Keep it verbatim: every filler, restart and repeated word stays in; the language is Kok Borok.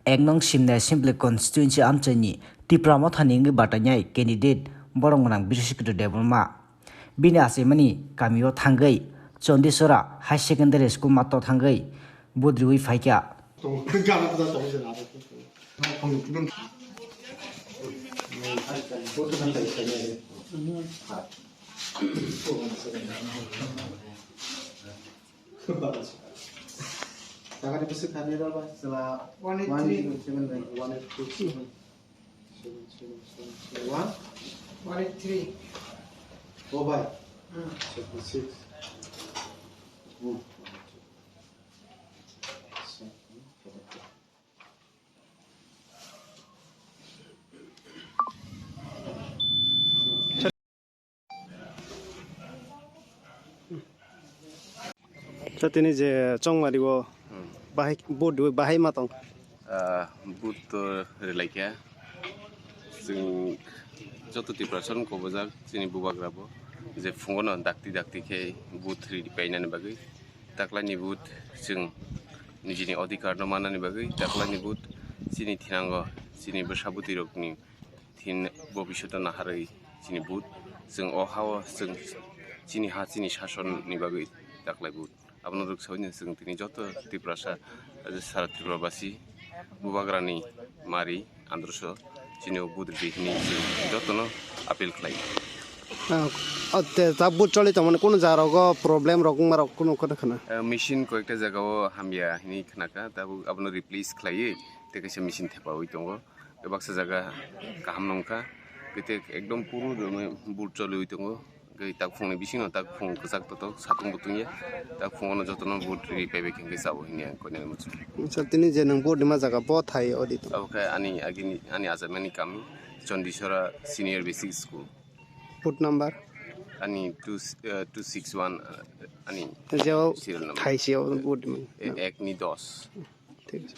Ek nong Simna Assembly Constituency amchaini Tipra Mothani wngwi batainai candidate borok gwnang Biswasingh Debbarma. Bini achaimani kamio thangwi Chandisora High Secondary School mato thangwi vote riwi phaikha. Takari bisi kani raba sila one eight three. Seven, seven, seven, seven, one. One eight three. Oh, bhai. Hmm. Seventy six. Hmm. Sa tini je chongmari o Hmm. Bahai, bo dui bahai ma tong. Ah, vote to relaikha. Chwng joto Tiprasa no kobojak chini bubagra bo je phungo no dakti dakti khe vote ri painani bagwi. Taklaini vote chwng nijini odhikar no manani bagwi taklaini vote chini thinango chini bwsa bwtwi rokni thin bobishoto naharwi chini vote. Chwng o hao chwng chini ha chini sasonni bagwi taklai vote. Abono rwksaui no chwng tini joto Tiprasa, sara Tripura basi bubagrani mari androso chini o vote ridi hwnwi chwng jotono appeal khlai. Ah, o te ta vote choli tongmani kunu jaga rogo problem rok wngma rok kunu kunu khna. Eh, machine koyekta jaga o hamya hwnwi khnakha, tabuk abono replace khlaiwi tei kaisa machine thepaui tongo. Baksa jaga kaham nungkha, kete ekdom puru rwmwi vote choliwi tongo. Tei tak phungni bisingo tak phung kwchak totok satung butung ya. Tak phungono jotono vote ri paibai khe chao hwnwi ang koinani muchung. Acha, tini je nwng vote rima jaga bo thai odi to. Abo khe ani agini, ani achaimani kami Chandisora Senior Basic School. Vote number? Ani two, eh, two six one, eh, ani Jeo serial number. Thai seo vote rima. Eh, ek ni dos. Thik ase.